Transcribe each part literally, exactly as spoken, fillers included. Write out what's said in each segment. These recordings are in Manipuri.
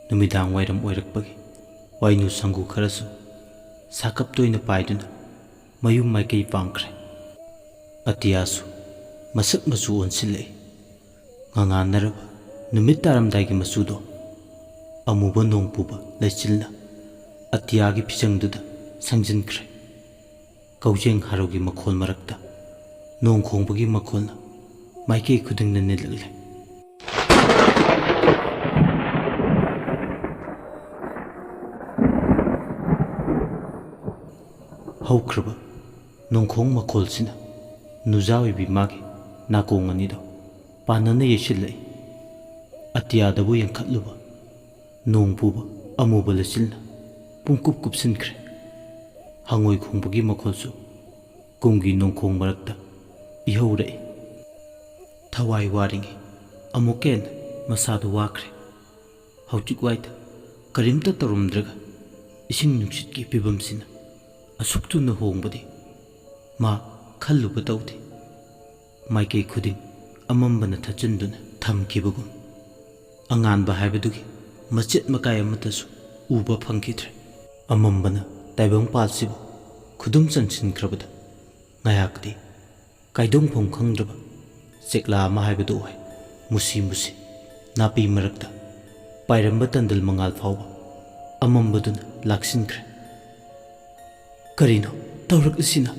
ꯅꯨꯃꯤꯗꯥꯡ ꯋꯥꯏꯔꯝ ꯑꯣꯏꯔꯛꯄꯒꯤ ꯋꯥꯏꯅꯨ ꯁꯪꯒꯨ ꯈꯔꯁꯨ ꯁꯥꯀꯞ ꯇꯣꯏꯅ ꯄꯥꯏꯗꯨꯅ ꯃꯌꯨꯝ ꯃꯥꯏꯀꯩ ꯄꯥꯡꯈ꯭ꯔꯦ꯫ ꯑꯇꯤꯌꯥꯁꯨ ꯃꯁꯛ ꯃꯆꯨ ꯑꯣꯟꯁꯤꯜꯂꯛꯏ꯫ ꯉꯉꯥꯟꯅꯔꯕ ꯅꯨꯃꯤꯠ ꯇꯥꯔꯝꯗꯥꯏꯒꯤ ꯃꯆꯨꯗꯣ ꯑꯃꯨꯕ ꯅꯣꯡ ꯄꯨꯕ ꯂꯩꯆꯤꯜꯅ ꯑꯇꯤꯌꯥꯒꯤ ꯐꯤꯖꯪꯗꯨꯗ ꯁꯪꯖꯤꯟꯈ꯭ꯔꯦ꯫ ꯀꯧꯖꯦꯡ ꯍꯥꯔꯧꯒꯤ ꯃꯈꯣꯜ ꯃꯔꯛꯇ ꯅꯣꯡ ꯈꯣꯡꯕꯒꯤ ꯃꯈꯣꯜꯅ ꯃꯥꯏꯀꯩ ꯈꯨꯗꯤꯡꯅ ꯅꯤꯜꯂꯛꯂꯦ꯫ ꯍꯧꯈ꯭ꯔꯕ ꯅꯣꯡꯈꯣꯡ ꯃꯈꯣꯜꯁꯤꯅ ꯅꯨꯖꯥ ꯑꯣꯏꯕꯤ ꯃꯥꯒꯤ ꯅꯥꯀꯣꯡ ꯑꯅꯤꯗꯣ ꯄꯥꯟꯅꯅ ꯌꯩꯁꯤꯜꯂꯛꯏ꯫ ꯑꯇꯤꯌꯥꯗꯕꯨ ꯌꯦꯡꯈꯠꯂꯨꯕ ꯅꯣꯡ ꯄꯨꯕ ꯑꯃꯨꯕ ꯂꯩꯆꯤꯜꯅ ꯄꯨꯡꯀꯨꯞ ꯀꯨꯞꯁꯤꯟꯈ꯭ꯔꯦ꯫ ꯍꯉꯣꯏ ꯈꯣꯡꯕꯒꯤ ꯃꯈꯣꯜꯁꯨ ꯀꯨꯝꯒꯤ ꯅꯣꯡꯈꯣꯡ ꯃꯔꯛꯇ ꯏꯍꯧꯔꯛꯏ꯫ ꯊꯋꯥꯏ ꯋꯥꯔꯤꯉꯩ ꯑꯃꯨꯛꯀ ꯍꯦꯟꯅ ꯃꯁꯥꯗꯨ ꯋꯥꯈ꯭ꯔꯦ꯫ ꯍꯧꯖꯤꯛ ꯋꯥꯏꯗ ꯀꯔꯤꯝꯇ ꯇꯧꯔꯝꯗ꯭ꯔꯒ ꯏꯁꯤꯡ ꯅꯨꯡꯁꯤꯠꯀꯤ ꯐꯤꯕꯝꯁꯤꯅ ꯑꯁꯨꯛ ꯊꯨꯅ ꯍꯣꯡꯕꯗꯤ ꯃꯥ ꯈꯜꯂꯨꯕ ꯇꯧꯗꯦ꯫ ꯃꯥꯏꯀꯩ ꯈꯨꯗꯤꯡ ꯑꯃꯝꯕꯅ ꯊꯠꯆꯤꯟꯗꯨꯅ ꯊꯝꯈꯤꯕꯒꯨꯝ, ꯑꯉꯥꯟꯕ ꯍꯥꯏꯕꯗꯨꯒꯤ ꯃꯆꯦꯠ ꯃꯀꯥꯏ ꯑꯃꯠꯇꯁꯨ ꯎꯕ ꯐꯪꯈꯤꯗ꯭ꯔꯦ꯫ ꯑꯃꯝꯕꯅ ꯇꯥꯏꯕꯪꯄꯥꯜꯁꯤꯕꯨ ꯈꯨꯗꯨꯝ ꯆꯟꯁꯤꯟꯈ꯭ꯔꯕꯗ ꯉꯥꯏꯍꯥꯛꯇꯤ ꯀꯥꯏꯗꯣꯡꯐꯝ ꯈꯪꯗ꯭ꯔꯕ ꯆꯦꯛꯂꯥ ꯑꯃ ꯍꯥꯏꯕꯗꯨ ꯑꯣꯏ꯫ ꯃꯨꯁꯤ ꯃꯨꯁꯤ ꯅꯥꯄꯤ ꯃꯔꯛꯇ ꯄꯥꯏꯔꯝꯕ ꯇꯟꯗꯜ ꯃꯉꯥꯜ ꯐꯥꯎꯕ ꯑꯃꯝꯕꯗꯨꯅ ꯂꯥꯛꯁꯤꯟꯈ꯭ꯔꯦ꯫ ꯀꯔꯤꯅꯣ ꯇꯧꯔꯛꯂꯤꯁꯤꯅ?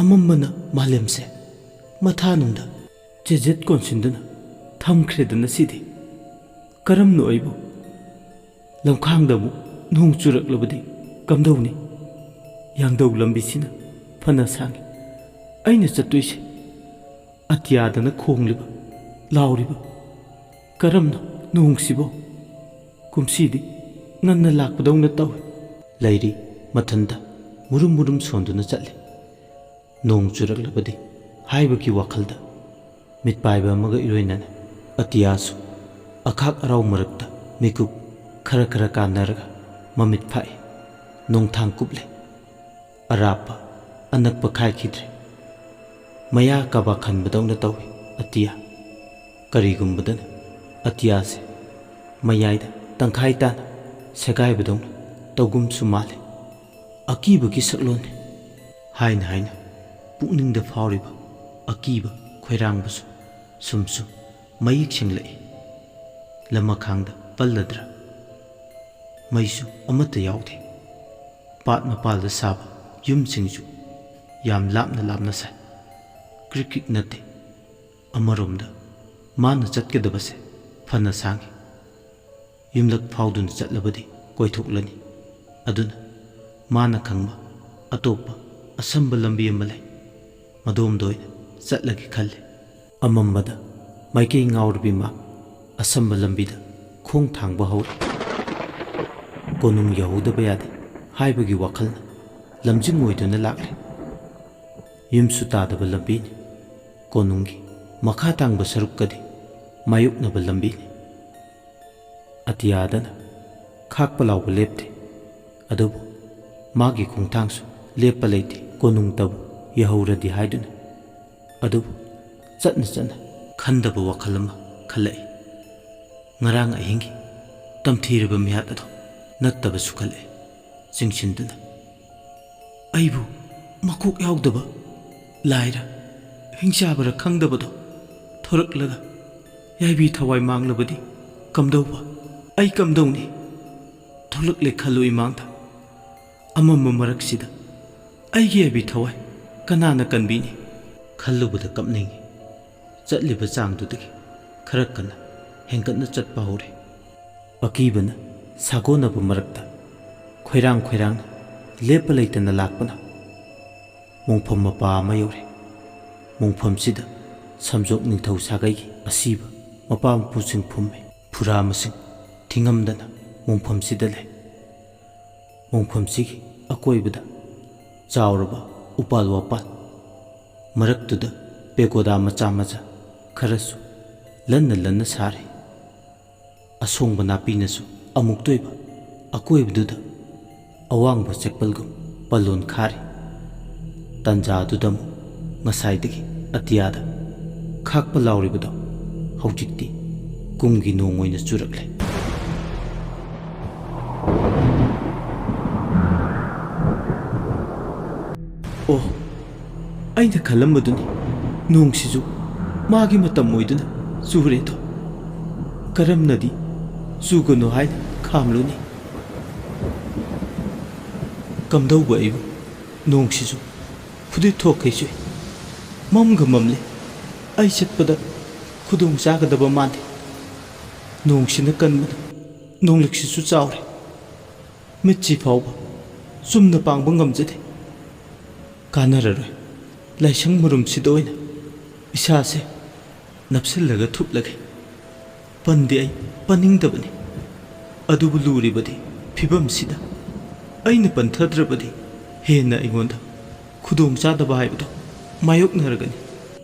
ꯑꯃꯝꯕꯅ ꯃꯥꯂꯦꯝꯁꯦ ꯃꯊꯥꯅꯨꯡꯗ ꯆꯦꯖꯦꯠ ꯀꯣꯟꯁꯤꯟꯗꯨꯅ ꯊꯝꯈ꯭ꯔꯦꯗꯅ ꯁꯤꯗꯤ꯫ ꯀꯔꯝꯅꯣ ꯑꯩꯕꯨ? ꯂꯝꯈꯥꯡꯗ ꯑꯃꯨꯛ ꯅꯣꯡ ꯆꯨꯔꯛꯂꯕꯗꯤ ꯀꯝꯗꯧꯅꯤ? ꯌꯥꯡꯗꯧ ꯂꯝꯕꯤꯁꯤꯅ ꯐꯅ ꯁꯥꯡꯉꯤ꯫ ꯑꯩꯅ ꯆꯠꯇꯣꯏꯁꯦ ꯑꯇꯤꯌꯥꯗꯅ ꯈꯣꯡꯂꯤꯕ, ꯂꯥꯎꯔꯤꯕ ꯀꯔꯝꯅꯣ ꯅꯣꯡꯁꯤꯕꯣ? ꯀꯨꯝꯁꯤꯗꯤ ꯉꯟꯅ ꯂꯥꯛꯄꯗꯧꯅ ꯇꯧꯏ꯫ ꯂꯩꯔꯤ ꯃꯊꯟꯇ ꯃꯨꯔꯨꯝ ꯃꯨꯔꯨꯝ ꯁꯣꯟꯗꯨꯅ ꯆꯠꯂꯤ꯫ ꯅꯣꯡ ꯆꯨꯔꯛꯂꯕꯗꯤ ꯍꯥꯏꯕꯒꯤ ꯋꯥꯈꯜꯗ ꯃꯤꯠꯄꯥꯏꯕ ꯑꯃꯒ ꯏꯔꯣꯏꯅꯅ ꯑꯇꯤꯌꯥꯁꯨ ꯑꯈꯥꯛ ꯑꯔꯥꯎ ꯃꯔꯛꯇ ꯃꯤꯀꯨꯞ ꯈꯔ ꯈꯔ ꯀꯥꯟꯅꯔꯒ ꯃꯃꯤꯠ ꯐꯥꯛꯏ꯫ ꯅꯣꯡꯊꯥꯡ ꯀꯨꯞꯂꯦ꯫ ꯑꯔꯥꯞꯄ ꯑꯅꯛꯄ ꯈꯥꯏꯈꯤꯗ꯭ꯔꯦ꯫ ꯃꯌꯥ ꯀꯕꯥꯛ ꯍꯟꯕꯗꯧꯅ ꯇꯧꯏ ꯑꯇꯤꯌꯥ꯫ ꯀꯔꯤꯒꯨꯝꯕꯗꯅ ꯑꯇꯤꯌꯥꯁꯦ ꯃꯌꯥꯏꯗ ꯇꯪꯈꯥꯏ ꯇꯥꯅ ꯁꯦꯒꯥꯏꯕꯗꯧꯅ ꯇꯧꯒꯨꯝꯁꯨ ꯃꯥꯜꯂꯤ꯫ ꯑꯀꯤꯕꯒꯤ ꯁꯛꯂꯣꯟꯅꯤ꯫ ꯍꯥꯏꯅ ꯍꯥꯏꯅ ꯄꯨꯛꯅꯤꯡꯗ ꯐꯥꯎꯔꯤꯕ ꯑꯀꯤꯕ ꯈꯣꯏꯔꯥꯡꯕꯁꯨ ꯁꯨꯝ ꯁꯨꯝ ꯃꯌꯦꯛ ꯁꯦꯡꯂꯛꯏ꯫ ꯂꯝꯃꯈꯥꯡꯗ ꯄꯜꯂꯗ꯭ꯔꯥ? ꯃꯩꯁꯨ ꯑꯃꯠꯇ ꯌꯥꯎꯗꯦ꯫ ꯄꯥꯠ ꯃꯄꯥꯜꯗ ꯁꯥꯕ ꯌꯨꯝꯁꯤꯡꯁꯨ ꯌꯥꯝ ꯂꯥꯞꯅ ꯂꯥꯞꯅ ꯁꯥꯏ꯫ ꯀ꯭ꯔꯤꯛ ꯀ꯭ꯔꯤꯛ ꯅꯠꯇꯦ꯫ ꯑꯃꯔꯣꯝꯗ ꯃꯥꯅ ꯆꯠꯀꯗꯕꯁꯦ ꯐꯅ ꯁꯥꯡꯏ꯫ ꯌꯨꯝꯂꯛ ꯐꯥꯎꯗꯨꯅ ꯆꯠꯂꯕꯗꯤ ꯀꯣꯏꯊꯣꯛꯂꯅꯤ꯫ ꯑꯗꯨꯅ ꯃꯥꯅ ꯈꯪꯕ ꯑꯇꯣꯞꯄ ꯑꯁꯝꯕ ꯂꯝꯕꯤ ꯑꯃ ꯂꯩ꯫ ꯃꯗꯣꯝꯗ ꯑꯣꯏꯅ ꯆꯠꯂꯒꯦ ꯈꯜꯂꯦ꯫ ꯑꯃꯝꯕꯗ ꯃꯥꯏꯀꯩ ꯉꯥꯎꯔꯕꯤ ꯃꯥ ꯑꯁꯝꯕ ꯂꯝꯕꯤꯗ ꯈꯣꯡ ꯊꯥꯡꯕ ꯍꯧꯔꯦ꯫ ꯀꯣꯅꯨꯡ ꯌꯧꯍꯧꯗꯕ ꯌꯥꯗꯦ ꯍꯥꯏꯕꯒꯤ ꯋꯥꯈꯜꯅ ꯂꯝꯖꯤꯡ ꯑꯣꯏꯗꯨꯅ ꯂꯥꯛꯂꯦ꯫ ꯌꯨꯝꯁꯨ ꯇꯥꯗꯕ ꯂꯝꯕꯤꯅꯤ꯫ ꯀꯣꯅꯨꯡꯒꯤ ꯃꯈꯥ ꯇꯥꯡꯕ ꯁꯔꯨꯛꯀꯗꯤ ꯃꯥꯌꯣꯛꯅꯕ ꯂꯝꯕꯤꯅꯤ꯫ ꯑꯇꯤꯌꯥꯗꯅ ꯈꯥꯛꯄ ꯂꯥꯎꯕ ꯂꯦꯞꯇꯦ꯫ ꯑꯗꯨꯕꯨ ꯃꯥꯒꯤ ꯈꯣꯡꯊꯥꯡꯁꯨ ꯂꯦꯞꯄ ꯂꯩꯇꯦ꯫ ꯀꯣꯅꯨꯡꯇꯕꯨ ꯌꯧꯍꯧꯔꯗꯤ ꯍꯥꯏꯗꯨꯅ꯫ ꯑꯗꯨꯕꯨ ꯆꯠꯅ ꯆꯠꯅ ꯈꯟꯗꯕ ꯋꯥꯈꯜ ꯑꯃ ꯈꯜꯂꯛꯏ꯫ ꯉꯔꯥꯡ ꯑꯍꯤꯡꯒꯤ ꯇꯝꯊꯤꯔꯕ ꯃꯤꯍꯥꯠ ꯑꯗꯣ ꯅꯠꯇꯕꯁꯨ ꯈꯜꯂꯛꯏ꯫ ꯆꯤꯡꯁꯤꯟꯗꯨꯅ, ꯑꯩꯕꯨ ꯃꯀꯣꯛ ꯌꯥꯎꯗꯕ ꯂꯥꯏꯔ ꯍꯤꯡꯆꯥꯕꯔ ꯈꯪꯗꯕꯗꯣ ꯊꯣꯔꯛꯂꯒ ꯌꯥꯏꯕꯤ ꯊꯋꯥꯏ ꯃꯥꯡꯂꯕꯗꯤ ꯀꯝꯗꯧꯕ? ꯑꯩ ꯀꯝꯗꯧꯅꯤ? ꯊꯣꯛꯂꯛꯂꯦ ꯈꯜꯂꯨ ꯏꯃꯥꯡꯗ꯫ ꯑꯃꯝꯕ ꯃꯔꯛꯁꯤꯗ ꯑꯩꯒꯤ ꯌꯥꯏꯕꯤ ꯊꯋꯥꯏ ꯀꯅꯥꯅ ꯀꯟꯕꯤꯅꯤ? ꯈꯜꯂꯨꯕꯗ ꯀꯞꯅꯤꯡꯏ꯫ ꯆꯠꯂꯤꯕ ꯆꯥꯡꯗꯨꯗꯒꯤ ꯈꯔ ꯀꯟꯅ ꯍꯦꯟꯒꯠꯅ ꯆꯠꯄ ꯍꯧꯔꯦ꯫ ꯑꯀꯤꯕꯅ ꯁꯥꯒꯣꯟꯅꯕ ꯃꯔꯛꯇ ꯈꯣꯏꯔꯥꯡ ꯈꯣꯏꯔꯥꯡꯅ ꯂꯦꯞꯄ ꯂꯩꯇꯅ ꯂꯥꯛꯄꯅ ꯃꯣꯡꯐꯝ ꯃꯄꯥ ꯑꯃ ꯌꯧꯔꯦ꯫ ꯃꯣꯡꯐꯝꯁꯤꯗ ꯁꯝꯖꯣꯛ ꯅꯤꯡꯊꯧ ꯁꯥꯒꯩꯒꯤ ꯑꯁꯤꯕ ꯃꯄꯥ ꯃꯄꯨꯁꯤꯡ ꯐꯨꯝꯃꯤ꯫ ꯐꯨꯔꯥ ꯃꯁꯤꯡ ꯊꯤꯉꯝꯗꯅ ꯃꯣꯡꯐꯝꯁꯤꯗ ꯂꯩ꯫ ꯃꯣꯡꯐꯝꯁꯤꯒꯤ ꯑꯀꯣꯏꯕꯗ ꯆꯥꯎꯔꯕ ꯎꯄꯥꯜ ꯋꯥꯄꯥꯜ, ꯃꯔꯛꯇꯨꯗ ꯄꯦꯒꯣꯗꯥ ꯃꯆꯥ ꯃꯆꯥ ꯈꯔꯁꯨ ꯂꯟꯅ ꯂꯟꯅ ꯁꯥꯔꯤ꯫ ꯑꯁꯣꯡꯕ ꯅꯥꯄꯤꯅꯁꯨ ꯑꯃꯨꯛꯇ ꯑꯣꯏꯕ ꯑꯀꯣꯏꯕꯗꯨꯗ ꯑꯋꯥꯡꯕ ꯆꯦꯛꯄꯜꯒꯨꯝ ꯄꯜꯂꯣꯟ ꯈꯥꯔꯤ꯫ ꯇꯟꯖꯥ ꯑꯗꯨꯗ ꯑꯃꯨꯛ ꯉꯁꯥꯏꯗꯒꯤ ꯑꯇꯤꯌꯥꯗ ꯈꯥꯛꯄ ꯂꯥꯎꯔꯤꯕꯗꯣ ꯍꯧꯖꯤꯛꯇꯤ ꯀꯨꯝꯒꯤ ꯅꯣꯡ ꯑꯣꯏꯅ ꯆꯨꯔꯛꯂꯦ꯫ ꯑꯣ, ꯑꯩꯅ ꯈꯜꯂꯝꯕꯗꯨꯅꯤ꯫ ꯅꯣꯡꯁꯤꯁꯨ ꯃꯥꯒꯤ ꯃꯇꯝ ꯑꯣꯏꯗꯨꯅ ꯆꯨꯔꯦꯗꯣ꯫ ꯀꯔꯝꯅꯗꯤ ꯆꯨꯒꯅꯨ ꯍꯥꯏꯅ ꯈꯥꯝꯂꯨꯅꯤ? ꯀꯝꯗꯧꯕ ꯑꯩꯕꯨ ꯅꯣꯡꯁꯤꯁꯨ ꯐꯨꯗꯤꯠ ꯊꯣꯛꯈꯩ ꯆꯨꯏ꯫ ꯃꯝꯒ ꯃꯝꯂꯤ꯫ ꯑꯩ ꯆꯠꯄꯗ ꯈꯨꯗꯣꯡ ꯆꯥꯒꯗꯕ ꯃꯥꯟꯗꯦ꯫ ꯅꯣꯡꯁꯤꯅ ꯀꯟꯕꯅ ꯅꯣꯡꯂꯤꯛꯁꯤꯁꯨ ꯆꯥꯎꯔꯦ꯫ ꯃꯤꯠꯁꯤ ꯐꯥꯎꯕ ꯆꯨꯝꯅ ꯄꯥꯡꯕ ꯉꯝꯖꯗꯦ꯫ ꯀꯥꯟꯅꯔꯔꯣꯏ꯫ ꯂꯥꯏꯁꯪ ꯃꯔꯨꯝꯁꯤꯗ ꯑꯣꯏꯅ ꯏꯁꯥꯁꯦ ꯅꯞꯁꯤꯜꯂꯒ ꯊꯨꯞꯂꯒꯦ꯫ ꯄꯟꯗꯤ ꯑꯩ ꯄꯟꯅꯤꯡꯗꯕꯅꯤ꯫ ꯑꯗꯨꯕꯨ ꯂꯨꯔꯤꯕꯗꯤ ꯐꯤꯕꯝꯁꯤꯗ ꯑꯩꯅ ꯄꯟꯊꯗ꯭ꯔꯕꯗꯤ ꯍꯦꯟꯅ ꯑꯩꯉꯣꯟꯗ ꯈꯨꯗꯣꯡ ꯆꯥꯗꯕ ꯍꯥꯏꯕꯗꯨ ꯃꯥꯌꯣꯛꯅꯔꯒꯅꯤ꯫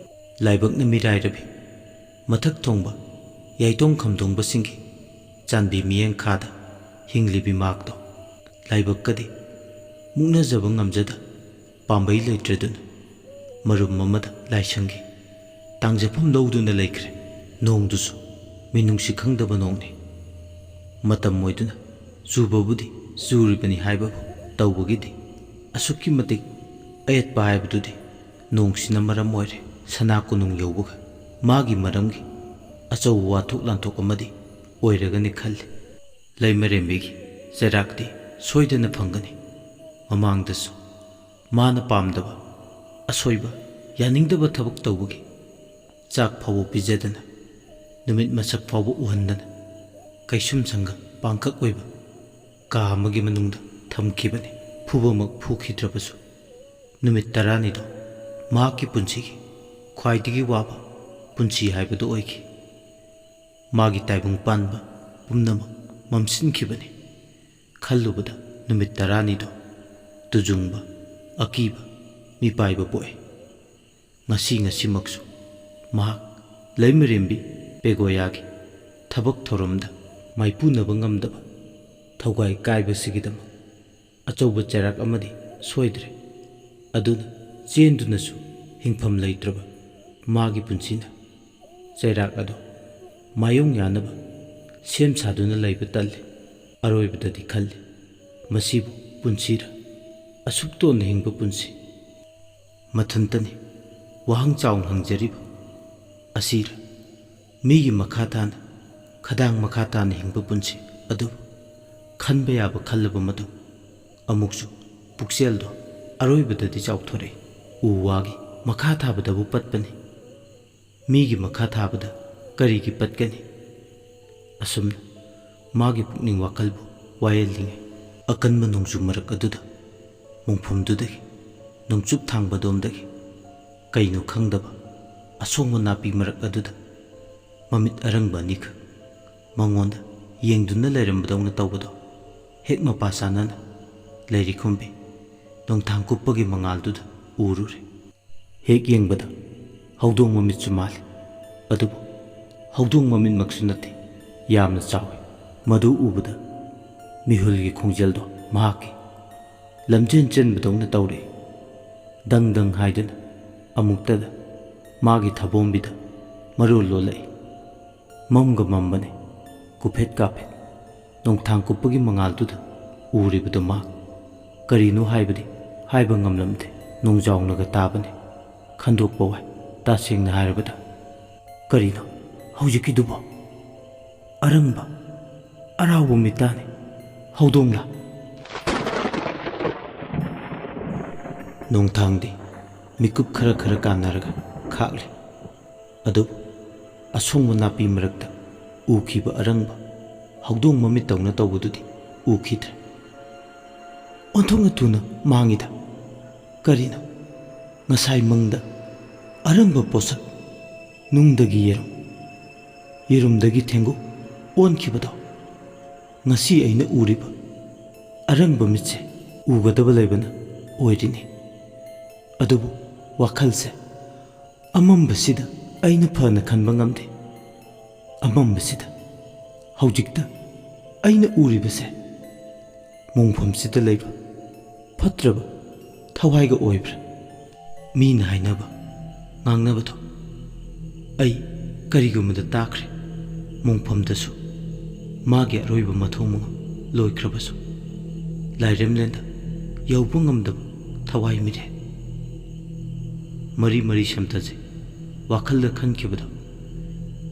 ꯂꯥꯏꯕꯛꯅ ꯃꯤꯔꯥꯏꯔꯕꯤ ꯃꯊꯛ ꯊꯣꯡꯕ ꯌꯥꯏꯇꯣꯡ ꯈꯝꯗꯣꯡꯕꯁꯤꯡꯒꯤ ꯆꯥꯟꯕꯤ ꯃꯤꯠꯌꯦꯡ ꯈꯥꯗ ꯍꯤꯡꯂꯤꯕꯤ ꯃꯍꯥꯛꯇꯣ ꯂꯥꯏꯕꯛꯀꯗꯤ ꯃꯨꯛꯅꯖꯕ ꯉꯝꯖꯗ ꯄꯥꯝꯕꯩ ꯂꯩꯇ꯭ꯔꯗꯨꯅ ꯃꯔꯨꯝ ꯑꯃꯗ ꯂꯥꯏꯁꯪꯒꯤ ꯇꯥꯡꯖꯐꯝ ꯂꯧꯗꯨꯅ ꯂꯩꯈ꯭ꯔꯦ꯫ ꯅꯣꯡꯗꯨꯁꯨ ꯃꯤꯅꯨꯡꯁꯤ ꯈꯪꯗꯕ ꯅꯣꯡꯅꯤ꯫ ꯃꯇꯝ ꯑꯣꯏꯗꯨꯅ ꯆꯨꯕꯕꯨꯗꯤ ꯆꯨꯔꯤꯕꯅꯤ ꯍꯥꯏꯕꯕꯨ ꯇꯧꯕꯒꯤꯗꯤ ꯑꯁꯨꯛꯀꯤ ꯃꯇꯤꯛ ꯑꯌꯦꯠꯄ ꯍꯥꯏꯕꯗꯨꯗꯤ ꯅꯣꯡꯁꯤꯅ ꯃꯔꯝ ꯑꯣꯏꯔꯦ꯫ ꯁꯅꯥ ꯀꯣꯅꯨꯡ ꯌꯧꯕꯒ ꯃꯥꯒꯤ ꯃꯔꯝꯒꯤ ꯑꯆꯧꯕ ꯋꯥꯊꯣꯛ ꯂꯥꯟꯊꯣꯛ ꯑꯃꯗꯤ ꯑꯣꯏꯔꯒꯅꯤ ꯈꯜꯂꯤ꯫ ꯂꯩꯃꯔꯦꯝꯕꯤꯒꯤ ꯆꯩꯔꯥꯛꯇꯤ ꯁꯣꯏꯗꯅ ꯐꯪꯒꯅꯤ꯫ ꯃꯃꯥꯡꯗꯁꯨ ꯃꯥꯅ ꯄꯥꯝꯗꯕ, ꯑꯁꯣꯏꯕ, ꯌꯥꯅꯤꯡꯗꯕ ꯊꯕꯛ ꯇꯧꯕꯒꯤ ꯆꯥꯛ ꯐꯥꯎꯕ ꯄꯤꯖꯗꯅ, ꯅꯨꯃꯤꯠ ꯃꯁꯛ ꯐꯥꯎꯕ ꯎꯍꯟꯗꯅ, ꯀꯩꯁꯨꯝꯁꯪꯒ ꯄꯥꯡꯈꯛ ꯑꯣꯏꯕ ꯀꯥ ꯑꯃꯒꯤ ꯃꯅꯨꯡꯗ ꯊꯝꯈꯤꯕꯅꯤ꯫ ꯐꯨꯕꯃꯛ ꯐꯨꯈꯤꯗ꯭ꯔꯕꯁꯨ, ꯅꯨꯃꯤꯠ ꯇꯔꯥꯅꯤꯗꯣ ꯃꯍꯥꯛꯀꯤ ꯄꯨꯟꯁꯤꯒꯤ ꯈ꯭ꯋꯥꯏꯗꯒꯤ ꯋꯥꯕ ꯄꯨꯟꯁꯤ ꯍꯥꯏꯕꯗꯨ ꯑꯣꯏꯈꯤ꯫ ꯃꯥꯒꯤ ꯇꯥꯏꯕꯪ ꯄꯥꯟꯕ ꯄꯨꯝꯅꯃꯛ ꯃꯝꯁꯤꯟꯈꯤꯕꯅꯤ꯫ ꯈꯜꯂꯨꯕꯗ ꯅꯨꯃꯤꯠ ꯇꯔꯥꯅꯤꯗꯣ ꯇꯨꯖꯨꯡꯕ, ꯑꯀꯤꯕ, ꯃꯤꯄꯥꯏꯕ ꯄꯣꯛꯏ꯫ ꯉꯁꯤ ꯉꯁꯤꯃꯛꯁꯨ ꯃꯍꯥꯛ ꯂꯩꯃꯔꯦꯝꯕꯤ ꯄꯦꯒꯣꯌꯥꯒꯤ ꯊꯕꯛ ꯊꯧꯔꯝꯗ ꯃꯥꯏꯄꯨꯅꯕ ꯉꯝꯗꯕ ꯊꯧꯒꯥꯏ ꯀꯥꯏꯕꯁꯤꯒꯤꯗꯃꯛ ꯑꯆꯧꯕ ꯆꯩꯔꯥꯛ ꯑꯃꯗꯤ ꯁꯣꯏꯗ꯭ꯔꯦ꯫ ꯑꯗꯨꯅ ꯆꯦꯟꯗꯨꯅꯁꯨ ꯍꯤꯡꯐꯝ ꯂꯩꯇ꯭ꯔꯕ ꯃꯥꯒꯤ ꯄꯨꯟꯁꯤꯅ ꯆꯩꯔꯥꯛ ꯑꯗꯨ ꯃꯥꯌꯣꯡ ꯌꯥꯅꯕ ꯁꯦꯝ ꯁꯥꯗꯨꯅ ꯂꯩꯕ ꯇꯜꯂꯤ꯫ ꯑꯔꯣꯏꯕꯗꯗꯤ ꯈꯜꯂꯤ, ꯃꯁꯤꯕꯨ ꯄꯨꯟꯁꯤꯔ? ꯑꯁꯨꯛ ꯇꯣꯟꯅ ꯍꯤꯡꯕ ꯄꯨꯟꯁꯤ ꯃꯊꯟꯇꯅꯤ ꯋꯥꯍꯪ ꯆꯥꯎꯅ ꯍꯪꯖꯔꯤꯕ꯫ ꯑꯁꯤꯔ ꯃꯤꯒꯤ ꯃꯈꯥ ꯇꯥꯅ, ꯈꯗꯥꯡ ꯃꯈꯥ ꯇꯥꯅ ꯍꯤꯡꯕ ꯄꯨꯟꯁꯤ ꯑꯗꯨꯕꯨ ꯈꯟꯕ ꯌꯥꯕ ꯈꯜꯂꯕ ꯃꯇꯨꯡ ꯑꯃꯨꯛꯁꯨ ꯄꯨꯛꯆꯦꯜꯗꯣ ꯑꯔꯣꯏꯕꯗꯗꯤ ꯆꯥꯎꯊꯣꯔꯛꯏ꯫ ꯎ ꯋꯥꯒꯤ ꯃꯈꯥ ꯊꯥꯕꯗꯕꯨ ꯄꯠꯄꯅꯤ꯫ ꯃꯤꯒꯤ ꯃꯈꯥ ꯊꯥꯕꯗ ꯀꯔꯤꯒꯤ ꯄꯠꯀꯅꯤ? ꯑꯁꯨꯝꯅ ꯃꯥꯒꯤ ꯄꯨꯛꯅꯤꯡ ꯋꯥꯈꯜꯕꯨ ꯋꯥꯌꯦꯜꯂꯤꯉꯩ, ꯑꯀꯟꯕ ꯅꯣꯡꯖꯨ ꯃꯔꯛ ꯑꯗꯨꯗ ꯃꯣꯡꯐꯝꯗꯨꯗꯒꯤ ꯅꯣꯡꯆꯨꯞ ꯊꯥꯡꯕꯗꯣꯝꯗꯒꯤ ꯀꯩꯅꯣ ꯈꯪꯗꯕ ꯑꯁꯣꯡꯕ ꯅꯥꯄꯤ ꯃꯔꯛ ꯑꯗꯨꯗ ꯃꯃꯤꯠ ꯑꯔꯪꯕ ꯑꯅꯤꯈꯛ ꯃꯉꯣꯟꯗ ꯌꯦꯡꯗꯨꯅ ꯂꯩꯔꯝꯕꯗꯧꯅ ꯇꯧꯕꯗꯣ ꯍꯦꯛ ꯃꯄꯥ ꯆꯥꯅꯅ ꯂꯩꯔꯤꯈꯨꯝꯕꯤ ꯅꯣꯡꯊꯥꯡ ꯀꯨꯞꯄꯒꯤ ꯃꯉꯥꯜꯗꯨꯗ ꯎꯔꯨꯔꯦ꯫ ꯍꯦꯛ ꯌꯦꯡꯕꯗ ꯍꯧꯗꯣꯡ ꯃꯃꯤꯠꯁꯨ ꯃꯥꯜꯂꯤ꯫ ꯑꯗꯨꯕꯨ ꯍꯧꯗꯣꯡ ꯃꯃꯤꯠꯃꯛꯁꯨ ꯅꯠꯇꯦ, ꯌꯥꯝꯅ ꯆꯥꯎꯏ꯫ ꯃꯗꯨ ꯎꯕꯗ ꯃꯤꯍꯨꯜꯒꯤ ꯈꯣꯡꯖꯦꯜꯗꯣ ꯃꯍꯥꯛꯀꯤ ꯂꯝꯖꯦꯟ ꯆꯦꯟꯕꯗꯧꯅ ꯇꯧꯔꯛꯏ꯫ ꯗꯪ ꯗꯪ ꯍꯥꯏꯗꯨꯅ ꯑꯃꯨꯛꯇꯗ ꯃꯥꯒꯤ ꯊꯕꯣꯝꯕꯤꯗ ꯃꯔꯣꯜ ꯂꯣꯜꯂꯛꯏ꯫ ꯃꯝꯒ ꯃꯝꯕꯅꯦ, ꯀꯨꯐꯦꯠ ꯀꯥꯐꯦꯠ꯫ ꯅꯣꯡꯊꯥꯡ ꯀꯨꯞꯄꯒꯤ ꯃꯉꯥꯜꯗꯨꯗ ꯎꯔꯤꯕꯗꯨ ꯃꯥ ꯀꯔꯤꯅꯣ ꯍꯥꯏꯕꯗꯤ ꯍꯥꯏꯕ ꯉꯝꯂꯝꯗꯦ꯫ ꯅꯣꯡꯖꯥꯎꯅꯒ ꯇꯥꯕꯅꯦ, ꯈꯟꯗꯣꯛꯄ ꯋꯥꯏ꯫ ꯇꯁꯦꯡꯅ ꯍꯥꯏꯔꯕꯗ, ꯀꯔꯤꯅꯣ ꯍꯧꯖꯤꯛꯀꯤꯗꯨꯕꯣ? ꯑꯔꯪꯕ, ꯑꯔꯥꯎꯕ ꯃꯤꯇꯥꯅꯤ꯫ ꯍꯧꯗꯣꯡꯂꯥ? ꯅꯣꯡꯊꯥꯡꯗꯤ ꯃꯤꯀꯨꯞ ꯈꯔ ꯈꯔ ꯀꯥꯟꯅꯔꯒ ꯈꯥꯛꯂꯤ꯫ ꯑꯗꯨꯕꯨ ꯑꯁꯣꯡꯕ ꯅꯥꯄꯤ ꯃꯔꯛꯇ ꯎꯈꯤꯕ ꯑꯔꯪꯕ ꯍꯧꯗꯣꯡ ꯃꯃꯤꯠꯇꯧꯅ ꯇꯧꯕꯗꯨꯗꯤ ꯎꯈꯤꯗ꯭ꯔꯦ꯫ ꯑꯣꯟꯊꯣꯛꯅ ꯊꯨꯅ ꯃꯥꯡꯉꯤꯗ꯫ ꯀꯔꯤꯅꯣ? ꯉꯁꯥꯏ ꯃꯪꯗ ꯑꯔꯪꯕ ꯄꯣꯠꯁꯛ, ꯅꯨꯡꯗꯒꯤ ꯌꯦꯔꯨꯝ, ꯌꯦꯔꯨꯝꯗꯒꯤ ꯊꯦꯡꯒꯨ ꯑꯣꯟꯈꯤꯕꯗꯣ, ꯉꯁꯤ ꯑꯩꯅ ꯎꯔꯤꯕ ꯑꯔꯪꯕ ꯃꯤꯠꯁꯦ ꯎꯒꯗꯕ ꯂꯩꯕꯅ ꯑꯣꯏꯔꯤꯅꯤ꯫ ꯑꯗꯨꯕꯨ ꯋꯥꯈꯜꯁꯦ ꯑꯃꯝꯕꯁꯤꯗ ꯑꯩꯅ ꯐꯅ ꯈꯟꯕ ꯉꯝꯗꯦ꯫ ꯑꯃꯝꯕꯁꯤꯗ ꯍꯧꯖꯤꯛꯇ ꯑꯩꯅ ꯎꯔꯤꯕꯁꯦ ꯃꯣꯡꯐꯝꯁꯤꯗ ꯂꯩꯕ ꯐꯠꯇ꯭ꯔꯕ ꯊꯋꯥꯏꯒ ꯑꯣꯏꯕ꯭ꯔꯥ? ꯃꯤꯅ ꯍꯥꯏꯅꯕ ꯉꯥꯡꯅꯕꯗꯣ ꯑꯩ ꯀꯔꯤꯒꯨꯝꯕꯗ ꯇꯥꯈ꯭ꯔꯦ꯫ ꯃꯣꯡꯐꯝꯗꯁꯨ ꯃꯥꯒꯤ ꯑꯔꯣꯏꯕ ꯃꯊꯧ ꯃꯉꯝ ꯂꯣꯏꯈ꯭ꯔꯕꯁꯨ ꯂꯥꯏꯔꯦꯝꯂꯦꯟꯗ ꯌꯧꯕ ꯉꯝꯗꯕ ꯊꯋꯥꯏ ꯃꯤꯔꯦꯜ꯫ ꯃꯔꯤ ꯃꯔꯤ ꯁꯦꯝꯇꯁꯦ ꯋꯥꯈꯜꯗ ꯈꯟꯈꯤꯕꯗꯣ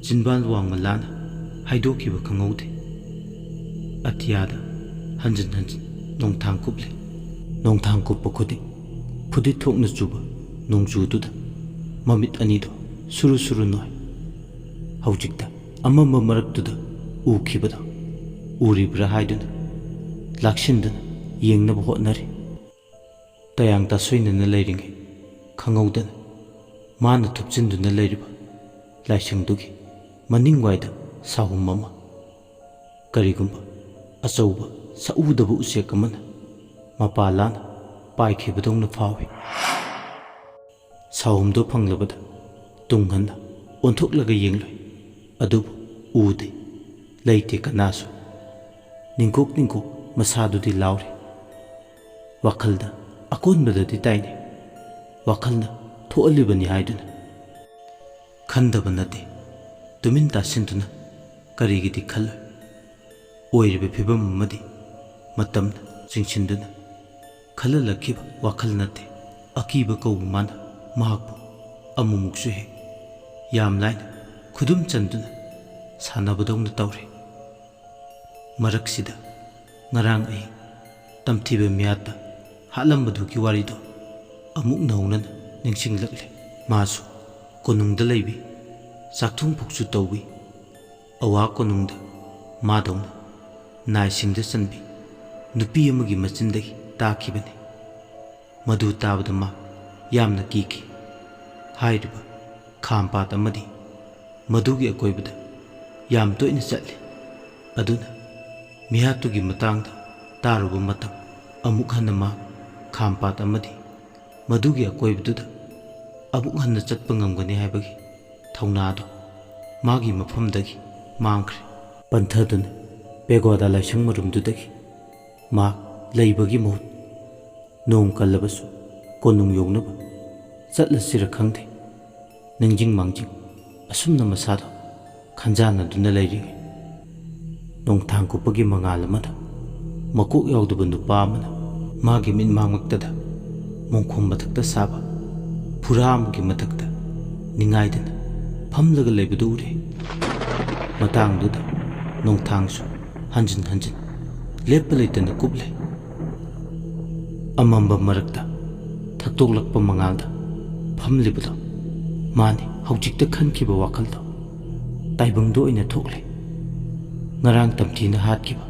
ꯆꯤꯟꯕꯥꯜ ꯋꯥꯡꯃ ꯂꯥꯅ ꯍꯥꯏꯗꯣꯛꯈꯤꯕ ꯈꯪꯍꯧꯗꯦ꯫ ꯑꯇꯤꯌꯥꯗ ꯍꯟꯖꯤꯟ ꯍꯟꯖꯤꯟ ꯅꯣꯡꯊꯥꯡ ꯀꯨꯞꯂꯤ꯫ ꯅꯣꯡꯊꯥꯡ ꯀꯨꯞꯄ ꯈꯨꯗꯤꯡ ꯐꯨꯗꯤꯠ ꯊꯣꯛꯅ ꯆꯨꯕ ꯅꯣꯡꯖꯨꯗꯨꯗ ꯃꯃꯤꯠ ꯑꯅꯤꯗꯣ ꯁꯨꯔꯨ ꯁꯨꯔꯨ ꯅꯣꯏ꯫ ꯍꯧꯖꯤꯛꯇ ꯑꯃꯝꯕ ꯃꯔꯛꯇꯨꯗ ꯎꯈꯤꯕꯗꯣ ꯎꯔꯤꯕ꯭ꯔꯥ ꯍꯥꯏꯗꯨꯅ ꯂꯥꯛꯁꯤꯟꯗꯨꯅ ꯌꯦꯡꯅꯕ ꯍꯣꯠꯅꯔꯤ꯫ ꯇꯌꯥꯡ ꯇꯥꯁꯣꯏꯅꯅ ꯂꯩꯔꯤꯉꯩ ꯈꯪꯍꯧꯗꯅ ꯃꯥꯅ ꯊꯨꯞꯆꯤꯟꯗꯨꯅ ꯂꯩꯔꯤꯕ ꯂꯥꯏꯁꯪꯗꯨꯒꯤ ꯃꯅꯤꯡꯋꯥꯏꯗ ꯁꯥꯍꯨꯝ ꯑꯃ, ꯀꯔꯤꯒꯨꯝꯕ ꯑꯆꯧꯕ ꯁꯛꯎꯗꯕ ꯎꯆꯦꯛ ꯑꯃꯅ ꯃꯄꯥ ꯂꯥꯅ ꯄꯥꯏꯈꯤꯕꯗꯧꯅ ꯐꯥꯎꯏ꯫ ꯁꯥꯍꯨꯝꯗꯣ ꯐꯪꯂꯕꯗ ꯇꯨꯡ ꯍꯟꯅ ꯑꯣꯟꯊꯣꯛꯂꯒ ꯌꯦꯡꯂꯨꯏ꯫ ꯑꯗꯨꯕꯨ ꯎꯗꯦ, ꯂꯩꯇꯦ ꯀꯅꯥꯁꯨ꯫ ꯅꯤꯡꯀꯣꯛ ꯅꯤꯡꯀꯣꯛ ꯃꯁꯥꯗꯨꯗꯤ ꯂꯥꯎꯔꯤ꯫ ꯋꯥꯈꯜꯗ ꯑꯀꯣꯟꯕꯗꯗꯤ ꯇꯥꯏꯅꯩ꯫ ꯋꯥꯈꯜꯅ ꯊꯣꯛꯍꯜꯂꯤꯕꯅꯤ ꯍꯥꯏꯗꯨꯅ ꯈꯟꯗꯕ ꯅꯠꯇꯦ꯫ ꯇꯨꯃꯤꯟ ꯇꯥꯁꯤꯟꯗꯨꯅ ꯀꯔꯤꯒꯤꯗꯤ ꯈꯜꯂꯣꯏ? ꯑꯣꯏꯔꯤꯕ ꯐꯤꯕꯝ ꯑꯃꯗꯤ ꯃꯇꯝꯅ ꯆꯤꯡꯁꯤꯟꯗꯨꯅ ꯈꯜꯍꯜꯂꯛꯈꯤꯕ ꯋꯥꯈꯜ ꯅꯠꯇꯦ꯫ ꯑꯀꯤꯕ ꯀꯧꯕ ꯃꯥꯅ ꯃꯍꯥꯛꯄꯨ ꯑꯃꯨꯛꯃꯨꯛꯁꯨ ꯍꯦꯛ ꯌꯥꯝ ꯂꯥꯏꯅ ꯈꯨꯗꯨꯝ ꯆꯟꯗꯨꯅ ꯁꯥꯟꯅꯕꯗꯧꯅ ꯇꯧꯔꯦ꯫ ꯃꯔꯛꯁꯤꯗ ꯉꯔꯥꯡ ꯑꯍꯤꯡ ꯇꯝꯊꯤꯕ ꯃꯤꯌꯥꯠꯇ ꯍꯥꯠꯂꯝꯕꯗꯨꯒꯤ ꯋꯥꯔꯤꯗꯣ ꯑꯃꯨꯛ ꯅꯧꯅ ꯅꯤꯡꯁꯤꯡꯂꯛꯂꯦ꯫ ꯃꯥꯁꯨ ꯀꯣꯅꯨꯡꯗ ꯂꯩꯕꯤ, ꯆꯥꯛꯊꯣꯡ ꯐꯥꯎꯁꯨ ꯇꯧꯕꯤ, ꯑꯋꯥ ꯀꯣꯅꯨꯡꯗ ꯃꯥꯗꯧꯅ ꯅꯥꯏꯁꯤꯡꯗ ꯆꯟꯕꯤ ꯅꯨꯄꯤ ꯑꯃꯒꯤ ꯃꯆꯤꯟꯗꯒꯤ ꯇꯥꯈꯤꯕꯅꯤ꯫ ꯃꯗꯨ ꯇꯥꯕꯗ ꯃꯥ ꯌꯥꯝꯅ ꯀꯤꯈꯤ꯫ ꯍꯥꯏꯔꯤꯕ ꯈꯥꯝꯄꯥꯠ ꯑꯃꯗꯤ ꯃꯗꯨꯒꯤ ꯑꯀꯣꯏꯕꯗ ꯌꯥꯝ ꯇꯣꯏꯅ ꯆꯠꯂꯤ꯫ ꯑꯗꯨꯅ ꯃꯤꯍꯥꯠꯇꯨꯒꯤ ꯃꯇꯥꯡꯗ ꯇꯥꯔꯨꯕ ꯃꯇꯝ ꯑꯃꯨꯛ ꯍꯟꯅ ꯃꯥ ꯈꯥꯝꯄꯥꯠ ꯑꯃꯗꯤ ꯃꯗꯨꯒꯤ ꯑꯀꯣꯏꯕꯗꯨꯗ ꯑꯃꯨꯛ ꯍꯟꯅ ꯆꯠꯄ ꯉꯝꯒꯅꯤ ꯍꯥꯏꯕꯒꯤ ꯊꯧꯅꯥꯗꯨ ꯃꯥꯒꯤ ꯃꯐꯝꯗꯒꯤ ꯃꯥꯡꯈ꯭ꯔꯦ꯫ ꯄꯟꯊꯗꯨꯅ ꯄꯦꯒꯣꯗꯥ ꯂꯥꯏꯁꯪ ꯃꯔꯨꯝꯗꯨꯗꯒꯤ ꯃꯥ ꯂꯩꯕꯒꯤ ꯃꯍꯨꯠ ꯅꯣꯡ ꯀꯜꯂꯕꯁꯨ ꯀꯣꯅꯨꯡ ꯌꯧꯅꯕ ꯆꯠꯂꯁꯤꯔ ꯈꯪꯗꯦ꯫ ꯅꯤꯡꯖꯤꯡ ꯃꯥꯡꯖꯤꯡ ꯑꯁꯨꯝꯅ ꯃꯁꯥꯗꯣ ꯈꯟꯖꯥꯟꯅꯗꯨꯅ ꯂꯩꯔꯤꯉꯩ ꯅꯣꯡꯊꯥꯡ ꯀꯨꯞꯄꯒꯤ ꯃꯉꯥꯜ ꯑꯃꯗ ꯃꯀꯣꯛ ꯌꯥꯎꯗꯕ ꯅꯨꯄꯥ ꯑꯃꯅ ꯃꯥꯒꯤ ꯃꯤꯠꯃꯥꯡꯃꯛꯇꯗ ꯃꯣꯡꯈꯣꯝ ꯃꯊꯛꯇ ꯁꯥꯕ ꯐꯨꯔꯥ ꯑꯃꯒꯤ ꯃꯊꯛꯇ ꯅꯤꯡꯉꯥꯏꯗꯅ ꯐꯝꯂꯒ ꯂꯩꯕꯗꯨ ꯎꯔꯦ꯫ ꯃꯇꯥꯡꯗꯨꯗ ꯅꯣꯡꯊꯥꯡꯁꯨ ꯍꯟꯖꯤꯟ ꯍꯟꯖꯤꯟ ꯂꯦꯞꯄ ꯂꯩꯇꯅ ꯀꯨꯞꯂꯦ꯫ ꯑꯃꯝꯕ ꯃꯔꯛꯇ ꯊꯛꯇꯣꯛꯂꯛꯄ ꯃꯉꯥꯜꯗ ꯐꯝꯂꯤꯕꯗꯣ ꯃꯥꯅꯤ ꯍꯧꯖꯤꯛꯇ ꯈꯟꯈꯤꯕ ꯋꯥꯈꯜꯗꯣ ꯇꯥꯏꯕꯪꯗ ꯑꯣꯏꯅ ꯊꯣꯛꯂꯦ꯫ ꯉꯔꯥꯡ ꯇꯝꯊꯤꯅ ꯍꯥꯠꯈꯤꯕ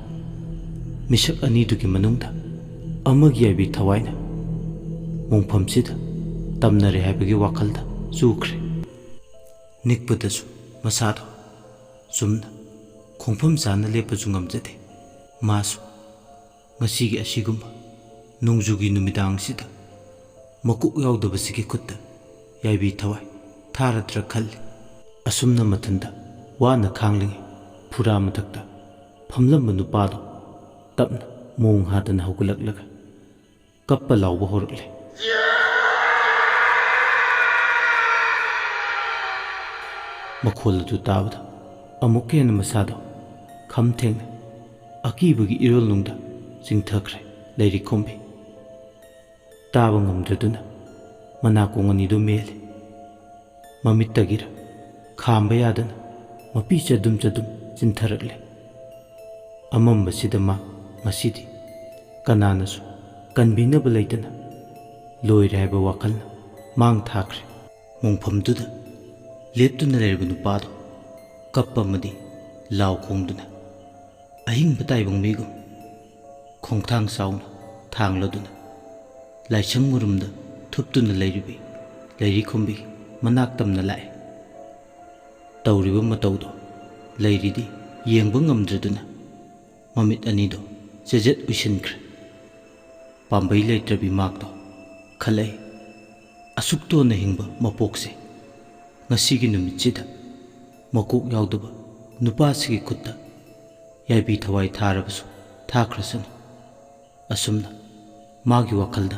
ꯃꯤꯁꯛ ꯑꯅꯤꯗꯨꯒꯤ ꯃꯅꯨꯡꯗ ꯑꯃꯒꯤ ꯌꯥꯏꯕꯤ ꯊꯋꯥꯏꯅ ꯃꯣꯡꯐꯝꯁꯤꯗ ꯇꯝꯅꯔꯦ ꯍꯥꯏꯕꯒꯤ ꯋꯥꯈꯜꯗ ꯆꯨꯈ꯭ꯔꯦ꯫ ꯅꯤꯛꯄꯗꯁꯨ ꯃꯁꯥꯗꯣ ꯆꯨꯝꯅ ꯈꯣꯡꯐꯝ ꯆꯥꯅ ꯂꯦꯞꯄꯁꯨ ꯉꯝꯖꯗꯦ꯫ ꯃꯥꯁꯨ ꯉꯁꯤꯒꯤ ꯑꯁꯤꯒꯨꯝꯕ ꯅꯣꯡꯖꯨꯒꯤ ꯅꯨꯃꯤꯗꯥꯡꯁꯤꯗ ꯃꯀꯣꯛ ꯌꯥꯎꯗꯕꯁꯤꯒꯤ ꯈꯨꯠꯇ ꯌꯥꯏꯕꯤ ꯊꯋꯥꯏ ꯊꯥꯔꯗ꯭ꯔꯥ ꯈꯜꯂꯤ꯫ ꯑꯁꯨꯝꯅ ꯃꯊꯟꯇ ꯋꯥꯅ ꯈꯥꯡꯂꯤꯉꯩ ꯐꯨꯔꯥ ꯃꯊꯛꯇ ꯐꯝꯂꯝꯕ ꯅꯨꯄꯥꯗꯣ ꯇꯞꯅ ꯃꯣꯡ ꯍꯥꯗꯅ ꯍꯧꯒꯠꯂꯛꯂꯒ ꯀꯞꯄ ꯂꯥꯎꯕ ꯍꯧꯔꯛꯂꯦ꯫ ꯃꯈꯣꯜ ꯑꯗꯨ ꯇꯥꯕꯗ ꯑꯃꯨꯛꯀ ꯍꯦꯟꯅ ꯃꯁꯥꯗꯣ ꯈꯝ ꯊꯦꯡꯅ ꯑꯀꯤꯕꯒꯤ ꯏꯔꯣꯜꯅꯨꯡꯗ ꯆꯤꯡꯊꯈ꯭ꯔꯦ ꯂꯩꯔꯤꯈꯣꯝꯕꯤ꯫ ꯇꯥꯕ ꯉꯝꯗ꯭ꯔꯗꯨꯅ ꯃꯅꯥꯀꯣꯡ ꯑꯅꯤꯗꯨ ꯃꯦꯜꯂꯤ꯫ ꯃꯃꯤꯠꯇꯒꯤꯔ ꯈꯥꯝꯕ ꯌꯥꯗꯅ ꯃꯄꯤ ꯆꯗꯨꯝ ꯆꯗꯨꯝ ꯆꯤꯟꯊꯔꯛꯂꯦ꯫ ꯑꯃꯝꯕꯁꯤꯗ ꯃꯥ ꯉꯁꯤꯗꯤ ꯀꯅꯥꯅꯁꯨ ꯀꯟꯕꯤꯅꯕ ꯂꯩꯇꯅ ꯂꯣꯏꯔꯦ ꯍꯥꯏꯕ ꯋꯥꯈꯜꯅ ꯃꯥꯡ ꯊꯥꯈ꯭ꯔꯦ꯫ ꯃꯣꯡꯐꯝꯗꯨꯗ ꯂꯦꯞꯇꯨꯅ ꯂꯩꯔꯤꯕ ꯅꯨꯄꯥꯗꯣ ꯀꯞꯄ ꯑꯃꯗꯤ ꯂꯥꯎ ꯈꯣꯡꯗꯨꯅ ꯑꯍꯤꯡꯕ ꯇꯥꯏꯕꯪ ꯃꯤꯒꯨꯝ ꯈꯣꯡꯊꯥꯡ ꯆꯥꯎꯅ ꯊꯥꯡꯂꯗꯨꯅ ꯂꯥꯏꯁꯪ ꯃꯔꯨꯝꯗ ꯊꯨꯞꯇꯨꯅ ꯂꯩꯔꯤꯕꯤ ꯂꯩꯔꯤꯈꯣꯝꯕꯤꯒꯤ ꯃꯅꯥꯛ ꯇꯝꯅ ꯂꯥꯛꯑꯦ꯫ ꯇꯧꯔꯤꯕ ꯃꯇꯧꯗꯣ ꯂꯩꯔꯤꯗꯤ ꯌꯦꯡꯕ ꯉꯝꯗ꯭ꯔꯗꯨꯅ ꯃꯃꯤꯠ ꯑꯅꯤꯗꯣ ꯆꯦꯖꯦꯠ ꯎꯏꯁꯤꯟꯈ꯭ꯔꯦ꯫ ꯄꯥꯝꯕꯩ ꯂꯩꯇ꯭ꯔꯕꯤ ꯃꯥꯛꯇꯣ ꯈꯜꯂꯛꯏ꯫ ꯑꯁꯨꯛ ꯇꯣꯟꯅ ꯍꯤꯡꯕ ꯃꯄꯣꯛꯁꯦ ꯉꯁꯤꯒꯤ ꯅꯨꯃꯤꯠꯁꯤꯗ ꯃꯀꯣꯛ ꯌꯥꯎꯗꯕ ꯅꯨꯄꯥꯁꯤꯒꯤ ꯈꯨꯠꯇ ꯌꯥꯏꯕꯤ ꯊꯋꯥꯏ ꯊꯥꯔꯕꯁꯨ ꯊꯥꯈ꯭ꯔꯁꯅꯨ꯫ ꯑꯁꯨꯝꯅ ꯃꯥꯒꯤ ꯋꯥꯈꯜꯗ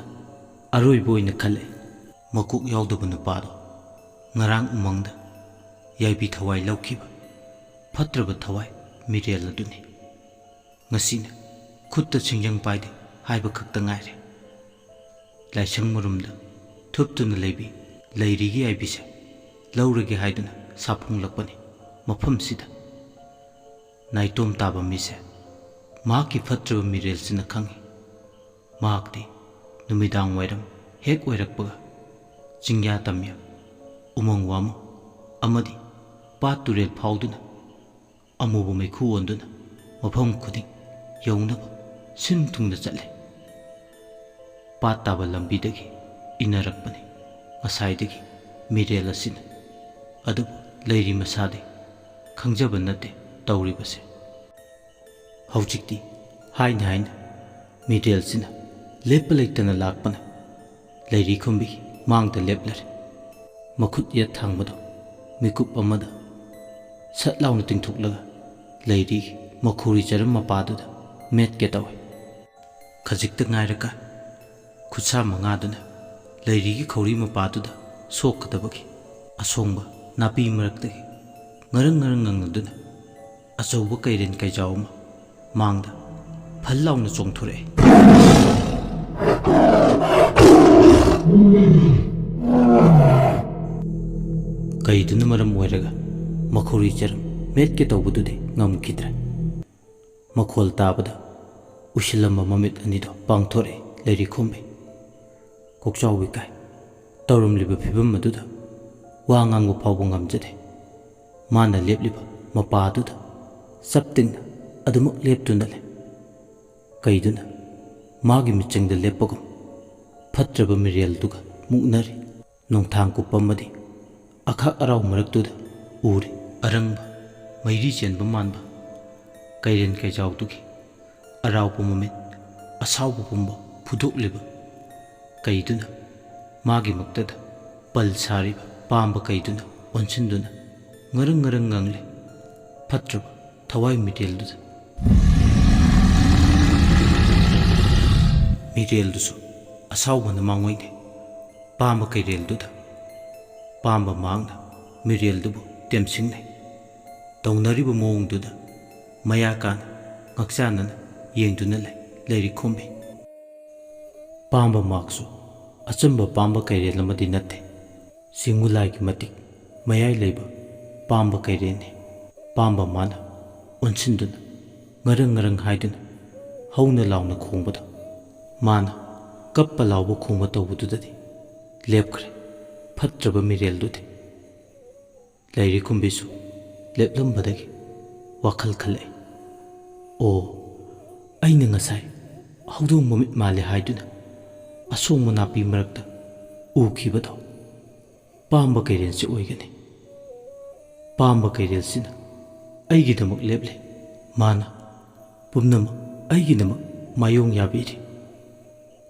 ꯑꯔꯣꯏꯕ ꯑꯣꯏꯅ ꯈꯜꯂꯛꯏ꯫ ꯃꯀꯣꯛ ꯌꯥꯎꯗꯕ ꯅꯨꯄꯥꯗꯣ ꯉꯔꯥꯡ ꯎꯃꯪꯗ ꯌꯥꯏꯕꯤ ꯊꯋꯥꯏ ꯂꯧꯈꯤꯕ ꯐꯠꯇ꯭ꯔꯕ ꯊꯋꯥꯏ ꯃꯤꯔꯦꯜ ꯑꯗꯨꯅꯤ꯫ ꯉꯁꯤꯅ ꯈꯨꯠꯇ ꯁꯤꯡꯖꯪ ꯄꯥꯏꯗꯦ ꯍꯥꯏꯕ ꯈꯛꯇ ꯉꯥꯏꯔꯦ꯫ ꯂꯥꯏꯁꯪ ꯃꯔꯨꯝꯗ ꯊꯨꯞꯇꯨꯅ ꯂꯩꯕꯤ ꯂꯩꯔꯤꯒꯤ ꯑꯥꯏꯕꯤꯁꯦ ꯂꯧꯔꯒꯦ ꯍꯥꯏꯗꯨꯅ ꯁꯥꯐꯣꯡꯂꯛꯄꯅꯤ꯫ ꯃꯐꯝꯁꯤꯗ ꯅꯥꯏꯇꯣꯝ ꯇꯥꯕ ꯃꯤꯁꯦ ꯃꯍꯥꯛꯀꯤ ꯐꯠꯇ꯭ꯔꯕ ꯃꯤꯔꯦꯜꯁꯤꯅ ꯈꯪꯏ꯫ ꯃꯍꯥꯛꯇꯤ ꯅꯨꯃꯤꯗꯥꯡ ꯋꯥꯏꯔꯝ ꯍꯦꯛ ꯑꯣꯏꯔꯛꯄꯒ ꯆꯤꯡꯌꯥ ꯇꯝꯌꯥ, ꯎꯃꯪ ꯋꯥꯃꯪ ꯑꯃꯗꯤ ꯄꯥꯠ ꯇꯨꯔꯦꯜ ꯐꯥꯎꯗꯨꯅ ꯑꯃꯨꯕ ꯃꯩꯈꯨ ꯑꯣꯟꯗꯨꯅ ꯃꯐꯝ ꯈꯨꯗꯤꯡ ꯌꯧꯅꯕ ꯁꯤꯟ ꯊꯨꯡꯅ ꯆꯠꯂꯦ꯫ ꯄꯥꯠ ꯇꯥꯕ ꯂꯝꯕꯤꯗꯒꯤ ꯏꯟꯅꯔꯛꯄꯅꯤ ꯉꯁꯥꯏꯗꯒꯤ ꯃꯤꯔꯦꯜ ꯑꯁꯤꯅ꯫ ꯑꯗꯨꯕꯨ ꯂꯩꯔꯤ ꯃꯁꯥꯗꯤ ꯈꯪꯖꯕ ꯅꯠꯇꯦ ꯇꯧꯔꯤꯕꯁꯦ꯫ ꯍꯧꯖꯤꯛꯇꯤ ꯍꯥꯏꯅ ꯍꯥꯏꯅ ꯃꯤꯔꯦꯜꯁꯤꯅ ꯂꯦꯞꯄ ꯂꯩꯇꯅ ꯂꯥꯛꯄꯅ ꯂꯩꯔꯤ ꯈꯨꯝꯕꯤꯒꯤ ꯃꯥꯡꯗ ꯂꯦꯞꯂꯔꯦ꯫ ꯃꯈꯨꯠ ꯌꯦꯠ ꯊꯥꯡꯕꯗꯣ ꯃꯤꯀꯨꯞ ꯑꯃꯗ ꯁꯠ ꯂꯥꯎꯅ ꯇꯤꯡꯊꯣꯛꯂꯒ ꯂꯩꯔꯤꯒꯤ ꯃꯈꯧꯔꯤ ꯆꯔꯝ ꯃꯄꯥꯗꯨꯗ ꯃꯦꯠꯀꯦ ꯇꯧꯏ꯫ ꯈꯖꯤꯛꯇ ꯉꯥꯏꯔꯀꯥꯟ ꯈꯨꯠꯁꯥ ꯃꯉꯥꯗꯨꯅ ꯂꯩꯔꯤꯒꯤ ꯈꯧꯔꯤ ꯃꯄꯥꯗꯨꯗ ꯁꯣꯛꯀꯗꯕꯒꯤ ꯑꯁꯣꯡꯕ ꯅꯥꯄꯤ ꯃꯔꯛꯇꯒꯤ ꯉꯔꯪ ꯉꯔꯪ ꯉꯪꯅꯗꯨꯅ ꯑꯆꯧꯕ ꯀꯩꯔꯦꯟ ꯀꯩꯖꯥꯎ ꯑꯃ ꯃꯥꯡꯗ ꯐꯜ ꯂꯥꯎꯅ ꯆꯣꯡꯊꯣꯔꯛꯑꯦ꯫ ꯀꯩꯗꯨꯅ ꯃꯔꯝ ꯑꯣꯏꯔꯒ ꯃꯈꯧꯔꯤ ꯆꯔꯝ ꯃꯦꯠꯀꯦ ꯇꯧꯕꯗꯨꯗꯤ ꯉꯝꯈꯤꯗ꯭ꯔꯦ꯫ ꯃꯈꯣꯜ ꯇꯥꯕꯗ ꯎꯏꯁꯤꯜꯂꯝꯕ ꯃꯃꯤꯠ ꯑꯅꯤꯗꯣ ꯄꯥꯡꯊꯣꯔꯛꯑꯦ ꯂꯩꯔꯤꯈꯣꯝꯕꯤ꯫ ꯀꯣꯛꯆꯥꯎꯕꯤ ꯀꯥꯏ꯫ ꯇꯧꯔꯝꯂꯤꯕ ꯐꯤꯕꯝ ꯑꯗꯨꯗ ꯋꯥ ꯉꯥꯡꯕ ꯐꯥꯎꯕ ꯉꯝꯖꯗꯦ꯫ ꯃꯥꯅ ꯂꯦꯞꯂꯤꯕ ꯃꯄꯥꯗꯨꯗ ꯆꯞ ꯇꯤꯡꯅ ꯑꯗꯨꯃꯛ ꯂꯦꯞꯇꯨꯅ ꯂꯩ꯫ ꯀꯩꯗꯨꯅ ꯃꯥꯒꯤ ꯃꯤꯠꯆꯪꯗ ꯂꯦꯞꯄꯒꯨꯝ ꯐꯠꯇ꯭ꯔꯕ ꯃꯤꯔꯦꯜꯗꯨꯒ ꯃꯨꯛꯅꯔꯤ꯫ ꯅꯣꯡꯊꯥꯡ ꯀꯨꯞꯄ ꯑꯃꯗꯤ ꯑꯈꯥꯛ ꯑꯔꯥꯎ ꯃꯔꯛꯇꯨꯗ ꯎꯔꯤ꯫ ꯑꯔꯪꯕ ꯃꯩꯔꯤ ꯆꯦꯟꯕ ꯃꯥꯟꯕ ꯀꯩꯔꯦꯟ ꯀꯩꯖꯥꯎꯗꯨꯒꯤ ꯑꯔꯥꯎꯕ ꯃꯃꯤꯠ ꯑꯁꯥꯎꯕ ꯄꯨꯝꯕ ꯐꯨꯗꯣꯛꯂꯤꯕ ꯀꯩꯗꯨꯅ ꯃꯥꯒꯤ ꯃꯛꯇꯗ ꯄꯜ ꯁꯥꯔꯤꯕ ꯄꯥꯝꯕ ꯀꯩꯗꯨꯅ ꯑꯣꯟꯁꯤꯟꯗꯨꯅ ꯉꯔꯪ ꯉꯔꯪ ꯉꯪꯂꯤ꯫ ꯐꯠꯇ꯭ꯔꯕ ꯊꯋꯥꯏ ꯃꯤꯔꯦꯜꯗꯨꯗ꯫ ꯃꯤꯔꯦꯜꯗꯨꯁꯨ ꯑꯁꯥꯎꯕꯅ ꯃꯥꯡꯑꯣꯏꯅꯩ꯫ ꯄꯥꯝꯕ ꯀꯩꯔꯦꯜꯗꯨꯗ ꯄꯥꯝꯕ ꯃꯍꯥꯛꯅ ꯃꯤꯔꯦꯜꯗꯨꯕꯨ ꯇꯦꯝꯁꯤꯡꯅꯩ꯫ ꯇꯧꯅꯔꯤꯕ ꯃꯑꯣꯡꯗꯨꯗ ꯃꯌꯥ ꯀꯥꯅ ꯉꯛꯆꯥꯅꯅ ꯌꯦꯡꯗꯨꯅ ꯂꯩ ꯂꯩꯔꯤꯈꯣꯝꯕꯤ꯫ ꯄꯥꯝꯕ ꯃꯍꯥꯛꯁꯨ ꯑꯆꯝꯕ ꯄꯥꯝꯕ ꯀꯩꯔꯦꯜ ꯑꯃꯗꯤ ꯅꯠꯇꯦ꯫ ꯆꯤꯡꯒꯨꯂꯥꯏꯒꯤ ꯃꯇꯤꯛ ꯃꯌꯥꯏ ꯂꯩꯕ ꯄꯥꯝꯕ ꯀꯩꯔꯦꯟꯅꯤ꯫ ꯄꯥꯝꯕ ꯃꯥꯅ ꯑꯣꯟꯁꯤꯟꯗꯨꯅ, ꯉꯔꯪ ꯉꯔꯪ ꯍꯥꯏꯗꯨꯅ, ꯍꯧꯅ ꯂꯥꯎꯅ ꯈꯣꯡꯕꯗ, ꯃꯥꯅ ꯀꯞꯄ ꯂꯥꯎꯕ ꯈꯣꯡꯕ ꯇꯧꯕꯗꯨꯗꯗꯤ ꯂꯦꯞꯈ꯭ꯔꯦ ꯐꯠꯇ꯭ꯔꯕ ꯃꯤꯔꯦꯜꯗꯨꯗꯤ꯫ ꯂꯩꯔꯤꯈꯨꯝꯕꯤꯁꯨ ꯂꯦꯞꯂꯝꯕꯗꯒꯤ ꯋꯥꯈꯜ ꯈꯜꯂꯛꯏ꯫ "ꯑꯣ, ꯑꯩꯅ ꯉꯁꯥꯏ ꯍꯧꯗꯣꯡ ꯃꯃꯤꯠ ꯃꯥꯜꯂꯦ ꯍꯥꯏꯗꯨꯅ ꯑꯁꯣꯡꯕ ꯅꯥꯄꯤ ꯃꯔꯛꯇ ꯎꯈꯤꯕꯗꯣ ꯄꯥꯝꯕ ꯀꯩꯔꯦꯜꯁꯤ ꯑꯣꯏꯒꯅꯤ꯫ ꯄꯥꯝꯕ ꯀꯩꯔꯦꯜꯁꯤꯅ ꯑꯩꯒꯤꯗꯃꯛ ꯂꯦꯞꯂꯦ꯫ ꯃꯥꯅ ꯄꯨꯝꯅꯃꯛ ꯑꯩꯒꯤꯗꯃꯛ ꯃꯥꯌꯣꯡ ꯌꯥꯕꯤꯔꯤ꯫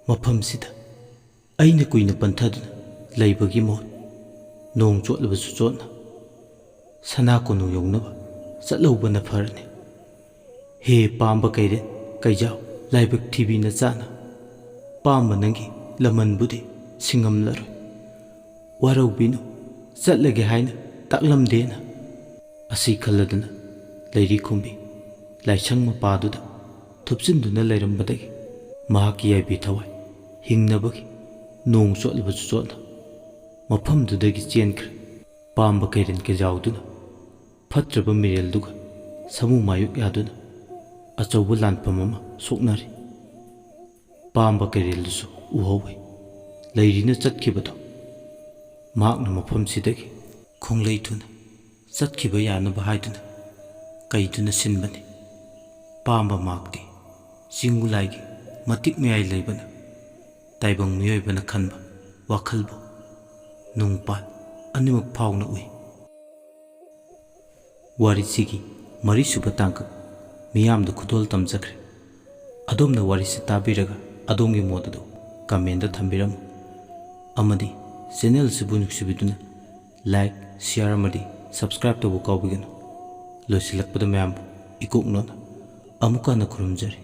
ꯃꯐꯝꯁꯤꯗ ꯑꯩꯅ ꯀꯨꯏꯅ ꯄꯟꯊꯗꯨꯅ ꯂꯩꯕꯒꯤ ꯃꯍꯨꯠ, ꯅꯣꯡ ꯆꯣꯠꯂꯕꯁꯨ ꯆꯣꯠꯅ ꯁꯅꯥ ꯀꯣꯅꯨꯡ ꯌꯧꯅꯕ ꯆꯠꯍꯧꯕꯅ ꯐꯔꯅꯤ꯫ ꯍꯦ ꯄꯥꯝꯕ ꯀꯩꯔꯦꯟ ꯀꯩꯖꯥꯎ ꯂꯥꯏꯕꯛ ꯊꯤꯕꯤ ꯅꯆꯥꯅ, ꯄꯥꯝꯕ ꯅꯪꯒꯤ ꯂꯃꯟꯕꯨꯗꯤ ꯁꯤꯡꯉꯝꯂꯔꯣꯏ꯫ ꯋꯥꯔꯧꯕꯤꯅꯨ, ꯆꯠꯂꯒꯦ ꯍꯥꯏꯅ ꯇꯥꯛꯂꯝꯗꯦꯅ"꯫ ꯑꯁꯤ ꯈꯜꯂꯗꯨꯅ ꯂꯩꯔꯤꯈꯨꯝꯕꯤ ꯂꯥꯏꯁꯪ ꯃꯄꯥꯗꯨꯗ ꯊꯨꯞꯆꯤꯟꯗꯨꯅ ꯂꯩꯔꯝꯕꯗꯒꯤ ꯃꯍꯥꯛꯀꯤ ꯌꯥꯏꯕꯤ ꯊꯋꯥꯏ ꯍꯤꯡꯅꯕꯒꯤ ꯅꯣꯡ ꯆꯣꯠꯂꯕꯁꯨ ꯆꯣꯠꯅ ꯃꯐꯝꯗꯨꯗꯒꯤ ꯆꯦꯟꯈ꯭ꯔꯦ꯫ ꯄꯥꯝꯕ ꯀꯩꯔꯦꯟ ꯀꯩꯖꯥꯎꯗꯨꯅ ꯐꯠꯇ꯭ꯔꯕ ꯃꯤꯔꯦꯜꯗꯨꯒ ꯁꯃꯨ ꯃꯥꯌꯣꯛ ꯌꯥꯗꯨꯅ ꯑꯆꯧꯕ ꯂꯥꯟꯐꯝ ꯑꯃ ꯁꯣꯛꯅꯔꯤ꯫ ꯄꯥꯝꯕ ꯀꯩꯔꯦꯜꯗꯨꯁꯨ ꯎꯍꯧꯏ꯫ ꯂꯩꯔꯤꯅ ꯆꯠꯈꯤꯕꯗꯣ ꯃꯍꯥꯛꯅ ꯃꯐꯝꯁꯤꯗꯒꯤ ꯈꯣꯡꯂꯩ ꯊꯨꯅ ꯆꯠꯈꯤꯕ ꯌꯥꯅꯕ ꯍꯥꯏꯗꯨꯅ ꯀꯩꯗꯨꯅ ꯁꯤꯟꯕꯅꯤ꯫ ꯄꯥꯝꯕ ꯃꯍꯥꯛꯇꯤ ꯆꯤꯡꯒꯨꯂꯥꯏꯒꯤ ꯃꯇꯤꯛ ꯃꯌꯥꯏ ꯂꯩꯕꯅ ꯇꯥꯏꯕꯪ ꯃꯤꯑꯣꯏꯕꯅ ꯈꯟꯕ ꯋꯥꯈꯜꯕꯨ ꯅꯨꯡꯄꯥꯟ ꯑꯅꯤꯃꯛ ꯐꯥꯎꯅ ꯎꯏ꯫ ꯋꯥꯔꯤꯁꯤꯒꯤ ꯃꯔꯤꯁꯨꯕ ꯇꯥꯡꯀꯛ ꯃꯤꯌꯥꯝꯗ ꯈꯨꯗꯣꯜ ꯇꯝꯖꯈ꯭ꯔꯦ꯫ ꯑꯗꯣꯝꯅ ꯋꯥꯔꯤꯁꯤ ꯇꯥꯕꯤꯔꯒ ꯑꯗꯣꯝꯒꯤ ꯃꯣꯠ ꯑꯗꯨ ꯀꯃꯦꯟꯗ ꯊꯝꯕꯤꯔꯝꯃꯨ꯫ ꯑꯃꯗꯤ ꯆꯦꯅꯦꯜꯁꯤꯕꯨ ꯅꯨꯡꯁꯤꯕꯤꯗꯨꯅ ꯂꯥꯏꯛ, ꯁꯤꯌꯥꯔ ꯑꯃꯗꯤ ꯁꯕꯁꯀ꯭ꯔꯥꯏꯕ ꯇꯧꯕ ꯀꯥꯎꯕꯤꯒꯅꯨ꯫ ꯂꯣꯏꯁꯤꯜꯂꯛꯄꯗ ꯃꯌꯥꯝꯕꯨ ꯏꯀꯣꯛꯅꯣꯅ ꯑꯃꯨꯛꯀ ꯍꯟꯅ ꯈꯨꯔꯨꯝꯖꯔꯤ꯫